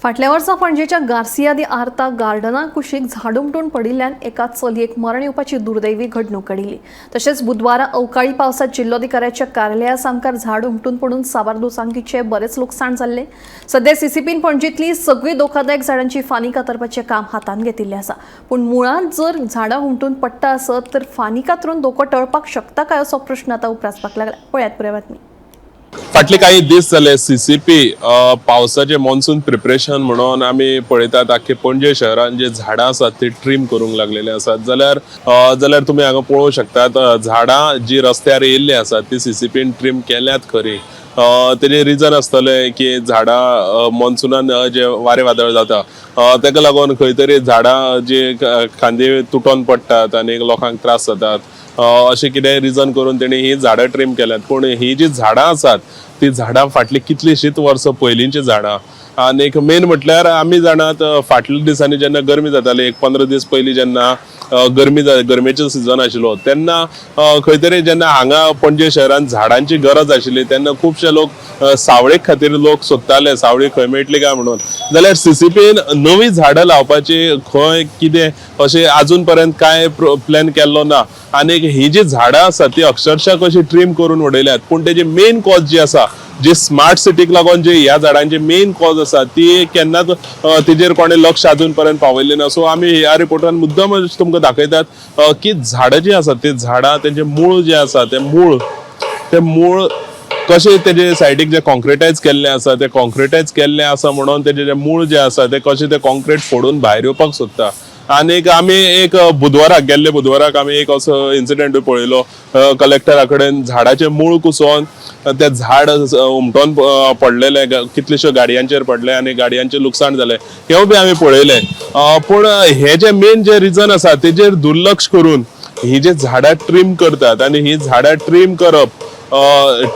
फाटल्या वर्सा पणजेच्या गार्सिया दी आर्ता गार्डना कुशीक झाड उमटून पडिल्ल्यान एका चलयेक मरण येवपाची दुर्दैवी घडणूक घडिल्ली. तशेंच बुधवारा अवकाळी पावसात जिल्लोधिकाऱ्याच्या कार्यालया सामकार झाड उमटून पडून साबार दुचाकींचे बरेच लुकसाण जाल्लें. सध्या सीसीपीन पणजेंतली सगळी धोकादायक झाडांची फांदी कातरपाचें काम हातांत घेतिल्लें आसा. पूण मुळांत जर झाडां हुमटून पडटा आसत तर फांदी कातरून धोको टळपाक शकता काय असो प्रश्न आतां उप्रासपाक लागला. पळयात पुराय बातमी. फाटले काही दीस जाले सीसीपी पावसाचे मॉन्सून प्रिपरेशन म्हणून आमी पळयतात, आख्खे पणजे शहरान जे झाडां आसात ती ट्रीम करूंक लागलेली आसात. जाल्यार तुमी हांगा पळोवंक शकतात, झाडां जी रस्त्यार येयल्ली आसात ती सीसीपीन ट्रीम केल्यात खरी. तेजें रिजन आसतलें की झाडां मॉन्सुनान जे वारें वादळ जाता, तेका लागून खंय तरी झाडां जी खांदी तुटोन पडटात आनी लोकांक त्रास जातात, अशें कितें रिजन करून तेणी ही झाडां ट्रीम केल्यात. पूण ही जी झाडां आसात ती झाडां फाटलीं कितलींशींच वर्सां पयलींची झाडां. आनी एक मेन म्हटल्यार आमी जाणात, फाटल्या दिसांनी जेन्ना गरमी जाताली, एक 15 दीस पयलीं जेन्ना गरमी गरमेचो सिजन आशिल्लो तेन्ना खंय तरी जेन्ना हांगा पणजे शहरान झाडांची गरज आशिल्ली तेन्ना खुबशे लोक सावळे खातीर लोक सोदताले, सावळी खंय मेळटली काय म्हणून. जाल्यार सीसीपीन नवी झाडां लावपाची खंय कितें अशें अजून पर्यंत कांय प्लॅन केल्लो ना. आनी ही जी झाडां आसात ती अक्षरशः कशी ट्रीम करून उडयल्यात, पूण तेजी मेन कॉज जी आसा, जी स्मार्ट सिटीक लागून जी ह्या झाडांची मेन कॉज आसा ती केन्नाच तेजेर कोणें लक्ष अजून पर्यंत पावयलें ना. सो आमी ह्या रिपोर्टान मुद्दम तुमकां दाखयतात की झाडां जी आसात ती झाडां तेंचे मूळ जे आसा ते मूळ कशें तेजे सायडीक जे कॉन्क्रिटायज केल्लें आसा, ते कॉन्क्रिटायज केल्लें आसा म्हणून तेजे जे मूळ जे आसा ते कशें ते कॉन्क्रीट फोडून भायर येवपाक सोदता. आनीक आमी एक बुधवाराक, गेल्ले बुधवाराक आमी एक असो इन्सिडेंटूय पळयलो, कलेक्टरा कडेन झाडाचें मूळ कुसोन तें झाड उमटोन पडलेलें, कितलेश्यो गाडयांचेर पडलें आनी गाडयांचें लुकसाण जालें, हेंवूय बी आमी पळयलें. पूण हे जे मेन जे रिजन आसा तेजेर दुर्लक्ष करून ही जे झाडां ट्रीम करतात आनी ही झाडां ट्रीम करप,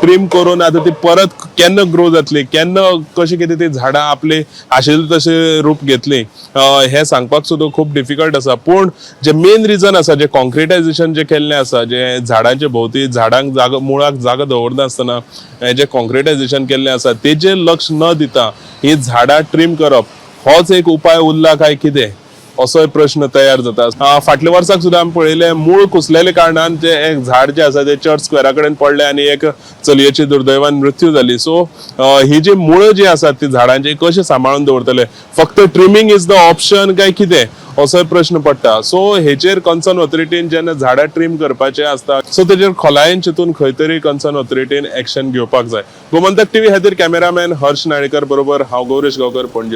ट्रीम करून आतां ती परत केन्ना ग्रो जातली, केन्ना कशें कितें ती झाडां आपली आशिल्ले तशें रूप घेतली, हें सांगपाक सुद्दां खूब डिफिकल्ट आसा. पूण जे मेन रिजन आसा, जे कॉन्क्रिटायझेशन जे केल्लें आसा, जे झाडांचे भोंवती झाडांक जागो, मुळाक जागो दवरनासतना हें जे कॉन्क्रिटायझेशन केल्लें आसा तेजेर लक्ष न दिता ही झाडां ट्रीम करप होच एक उपाय उरला काय कितें असोय प्रश्न तयार जाता. फाटल्या वर्साक सुद्दां आमी पळयलें, मूळ कुसलेले कारणान जे एक झाड जे आसा ते चर्च स्क्वेरा कडेन पडलें आनी एक चलयेची दुर्दैवान मृत्यू जाली. सो ही जी मुळं जी आसात ती झाडांची कशी सांबाळून दवरतले? फक्त ट्रिमींग is the option काय कितें असोय प्रश्न पडटा. सो हेचेर कन्सर्न ऑथॉरिटीन जेन्ना झाडां ट्रीम करपाचें आसता, सो तेजेर खोलायेन चिंतून खंय तरी कन्सर्न ऑथॉरिटीन एक्शन घेवपाक जाय. गोमंतक टीव्ही खातीर कॅमेरामॅन हर्ष नाणेकर बरोबर हांव गौरेश गांवकर, पणजे.